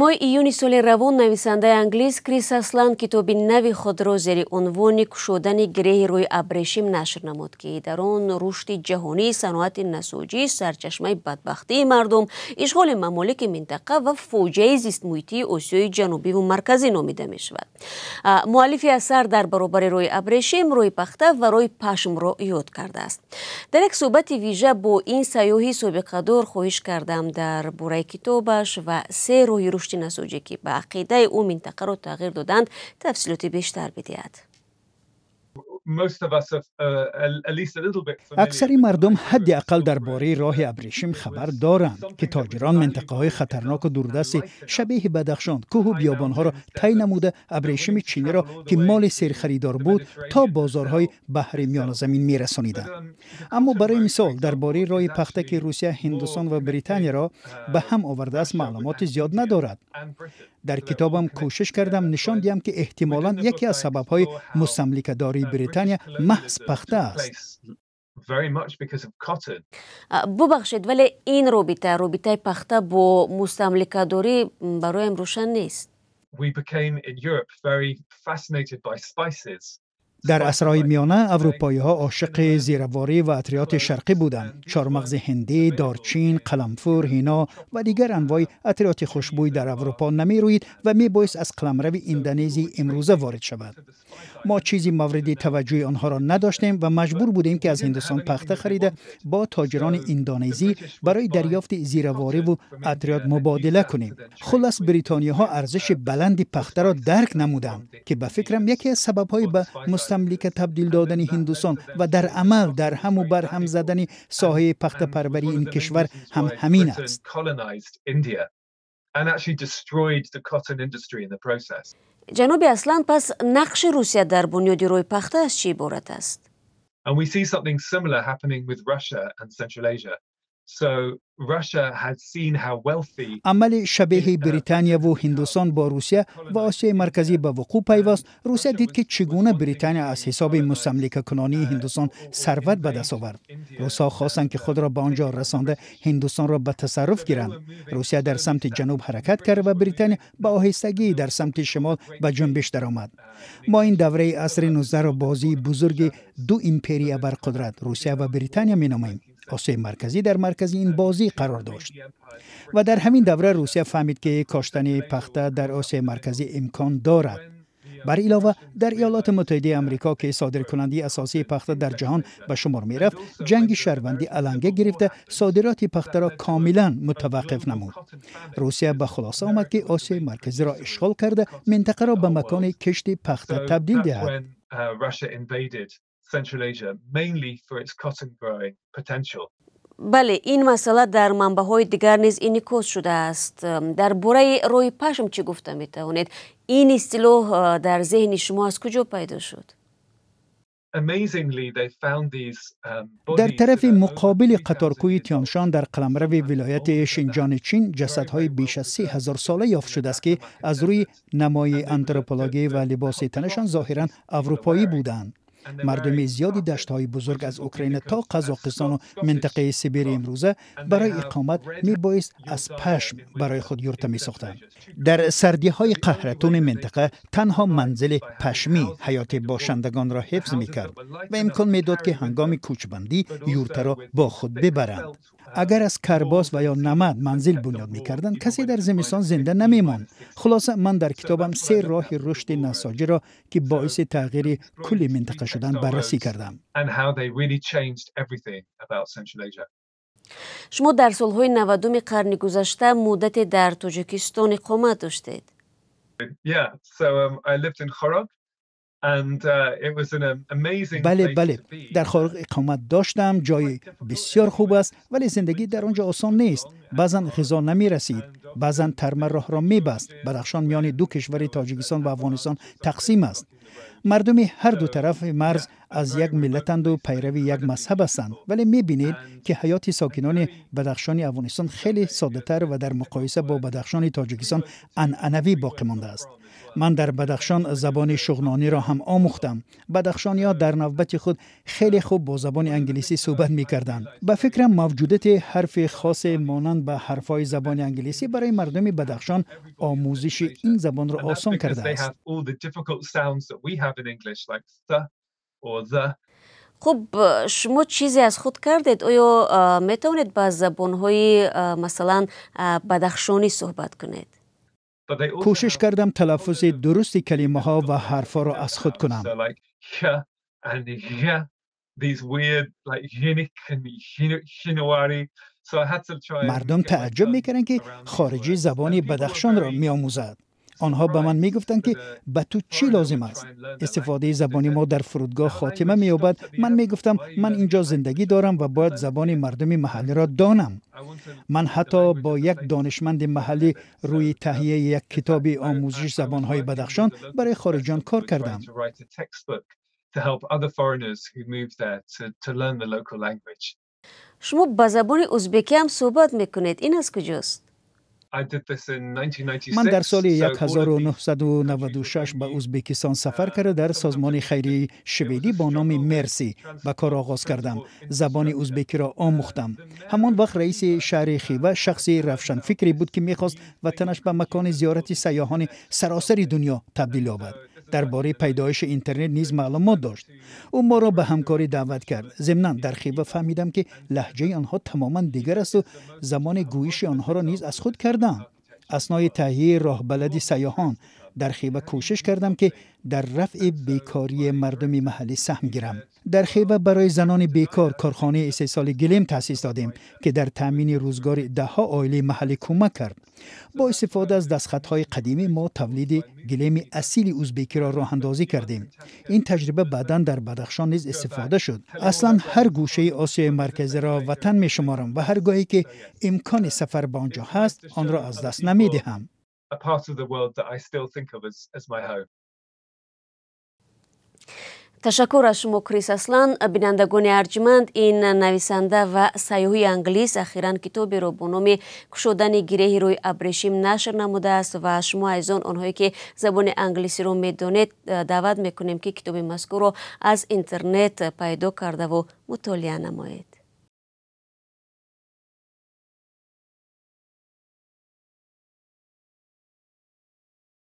Моҳи июни соли равон нависандаи англис Крис Аслан китоби нави худро зери унвони «Кушодани гиреҳи рӯи абрешим» нашр намуд, ки дар он рушди ҷаҳонии саноати насоҷӣ, сарчашмаи бадбахтии мардум, ишғоли мамолики минтақа ва фоҷиаи зистмуҳитии Осиёи Ҷанубиву Марказӣ номида мешавад. Муаллифи асар дар баробари роҳи абрешим, роҳи пахта ва роҳи пашмро ёд кардааст. Дар як суҳбати вижа бо ин сайёҳи собиқадор хоҳиш кардам, дар бораи китобаш ва се роҳи рушди насоҷӣ, ки ба ақидаи ӯ минтақаро тағйир доданд, тафсилоти бештар бидиҳад. Аксари мардум ҳадди ақал дар бораи роҳи абрешим хабар доранд, ки тоҷирон минтақаҳои хатарноку дурдасти шабеҳи Бадахшон, кӯҳу биёбонҳоро тай намуда, абрешими чиниро, ки моли серхаридор буд, то бозорҳои баҳри Миёназамин мерасониданд. Аммо, барои мисол, дар бораи роҳи пахта, ки Русия, Ҳиндустон ва Британияро ба ҳам овардааст, маълумоти зиёд надорад. Дар китобам кӯшиш кардам нишон диҳам, ки эҳтимолан яке аз сабабҳои мустамликадории Британия маҳз пахта аст. Бубахшед, вале ин робита, робитаи пахта бо мустамликадорӣ, бароям рӯшан нест. Дар асрҳои миёна аврупоиҳо ошиқи зираворӣ ва атриёти шарқӣ буданд. Чормағзи ҳиндӣ, дорчин, қаламфур, ҳино ва дигар анвои атриёти хушбӯй дар Аврупо намерӯид ва мебоист аз қаламрави Индонезии имрӯза ворид шавад. Мо чизи мавриди таваҷҷӯҳи онҳоро надоштем ва маҷбур будем, ки аз Ҳиндустон пахта харида, бо тоҷирони индонезӣ барои дарёфти зиравориву атриёт мубодила кунем. Хуллас, бритониёҳо арзиши баланди пахтаро дарк намуданд, ки ба фикрам, яке аз сабабҳои ба мустамлика табдил додани Ҳиндустон ва дар амал дар ҳаму барҳам задани соҳаи пахтапарварии ин кишвар ҳам ҳамин аст. Ҷаноби Аслан, пас нақши Русия дар бунёди роҳи пахта аз чӣ иборат аст? Амали шабеҳи Британияву Ҳиндустон бо Русия ва Осиёи Марказӣ ба вуқӯъ пайваст. Русия дид, ки чӣ гуна Британия аз ҳисоби мустамликакунонии Ҳиндустон сарват ба даст овард. Русҳо хостанд, ки худро ба он ҷо расонда, Ҳиндустонро ба тасарруф гиранд. Русия дар самти ҷануб ҳаракат кард ва Британия ба оҳистагӣ дар самти шимол ба ҷунбиш даромад. Мо ин давраи асри 19-ро бозии бузурги ду империяи абарқудрат, Русия ва Британия, меномем. Осиёи Марказӣ дар маркази ин бозӣ қарор дошт ва дар ҳамин давра Русия фаҳмид, ки коштани пахта дар Осиёи Марказӣ имкон дорад. Бар илова, дар Иёлоти Муттаҳидаи Амрико, ки содиркунандаи асосии пахта дар ҷаҳон ба шумор мерафт, ҷанги шаҳрвандӣ аланга гирифта, содироти пахтаро комилан мутаваққиф намуд. Русия ба хулоса омад, ки Осиёи Марказиро ишғол карда, минтақаро ба макони кишти пахта табдил диҳад. Бале, ин масъала дар манбаъҳои дигар низ инъикос шудааст. Дар бораи роҳи пашм чӣ гуфта метавонед? Ин истилоҳ дар зеҳни шумо аз куҷо пайдо шуд? Дар тарафи муқобили қаторкӯҳи Тяншан, дар қаламрави вилояти Шинҷони Чин, ҷасадҳои беш аз 3000 сола ёфт шудааст, ки аз рӯи намои антропологӣ ва либоси танашон зоҳиран аврупоӣ буданд. Мардуми зиёди даштҳои бузург, аз Украина то Қазоқистону минтақаи Сибири имрӯза, барои иқомат мебоист аз пашм барои худ юрта месохтанд. Дар сардиҳои қаҳратуни минтақа танҳо манзили пашмӣ ҳаёти бошандагонро ҳифз мекард ва имкон медод, ки ҳангоми кӯчбандӣ юртаро бо худ бибаранд. Агар аз карбос ва ё намад манзил бунёд мекарданд, касе дар зимистон зинда намемонд. Хулоса, ман дар китобам се роҳи рушди насоҷиро, ки боиси тағйири кулли минтақа шуданд, баррасӣ кардам. Шумо дар солҳои 90-уми қарни гузашта муддате дар Тоҷикистон иқомат доштед. Бале, бале, дар Хоруғ иқомат доштам. Ҷои бисёр хуб аст, вале зиндагӣ дар он ҷо осон нест. Баъзан ғизо намерасид, баъзан тарма роҳро мебаст. Бадахшон миёни ду кишвари Тоҷикистон ва Афғонистон тақсим аст. Мардуми ҳар ду тарафи марз аз як миллатанду пайрави як мазҳаб ҳастанд, вале мебинед, ки ҳаёти сокинони Бадахшони Афғонистон хеле соддатар ва дар муқоиса бо Бадахшони Тоҷикистон анъанавӣ боқӣ мондааст. Ман дар Бадахшон забони шуғнониро ҳам омӯхтам. Бадахшониҳо дар навбати худ хеле хуб бо забони англисӣ суҳбат мекарданд. Ба фикрам, мавҷудияти ҳарфи хосе монанд ба ҳарфҳои забони англисӣ Барои мардуми Бадахшон омӯзиши ин забонро осон кардааст. Хуб, шумо чизе аз худ кардед? Оё метавонед ба забонҳои, масалан, бадахшонӣ суҳбат кунед? Кӯшиш кардам талаффузи дурусти калимаҳо ва ҳарфҳоро аз худ кунам. Мардум таъаҷҷуб мекарданд, ки хориҷӣ забони Бадахшонро меомӯзад. Онҳо ба ман мегуфтанд, ки ба ту чӣ лозим аст? Истифодаи забони мо дар фурудгоҳ хотима меёбад. Ман мегуфтам, ман инҷо зиндагӣ дорам ва бояд забони мардуми маҳаллиро донам. Ман ҳатто бо як донишманди маҳаллӣ рӯи таҳияи як китоби омӯзиши забонҳои Бадахшон барои хориҷиён кор кардам. Шумо ба забони узбекӣ ҳам суҳбат мекунед. Ин аз куҷост? Ман дар соли 1996 ба Узбекистон сафар карда, дар созмони хайрии шведӣ бо номи Мерси ба кор оғоз кардам. Забони узбекиро омӯхтам. Ҳамон вақт раиси шаҳри Хива шахси равшанфикре буд, ки мехост ватанаш ба макони зиёрати сайёҳони саросари дунё табдил ёбад. Дар бораи пайдоиши интернет низ маълумот дошт. Ӯ моро ба ҳамкорӣ даъват кард. Зимнан дар Хива фаҳмидам, ки лаҳҷаи онҳо тамоман дигар аст ва замони гӯиши онҳоро низ аз худ кардам. Аснои таҳияи роҳбалади сайёҳон дар Хива кӯшиш кардам, ки дар рафъи бекории мардуми маҳаллӣ саҳм гирам. Дар Хива барои занони бекор корхонаи истеҳсоли гилем таъсис додем, ки дар таъмини рӯзгори даҳҳо оилаи маҳаллӣ кӯмак кард. Бо истифода аз дастхатҳои қадимӣ мо тавлиди гилеми асили узбекиро роҳандозӣ кардем. Ин таҷриба баъдан дар Бадахшон низ истифода шуд. Аслан ҳар гӯшаи Осиёи Марказиро ватан мешуморам ва ҳар гоҳе ки имкони сафар ба он ҷо ҳаст, онро аз даст намедиҳам. Ташаккур аз шумо, Крис Аслан. Бинандагони арҷманд, ин нависанда ва сайёҳи англис ахиран китоберо бо номи «Кушодани гиреҳи рӯи абрешим» нашр намудааст ва шумо азизон, онҳое ки забони англисиро медонед, даъват мекунем, ки китоби мазкурро аз интернет пайдо кардаву мутолиа намоед.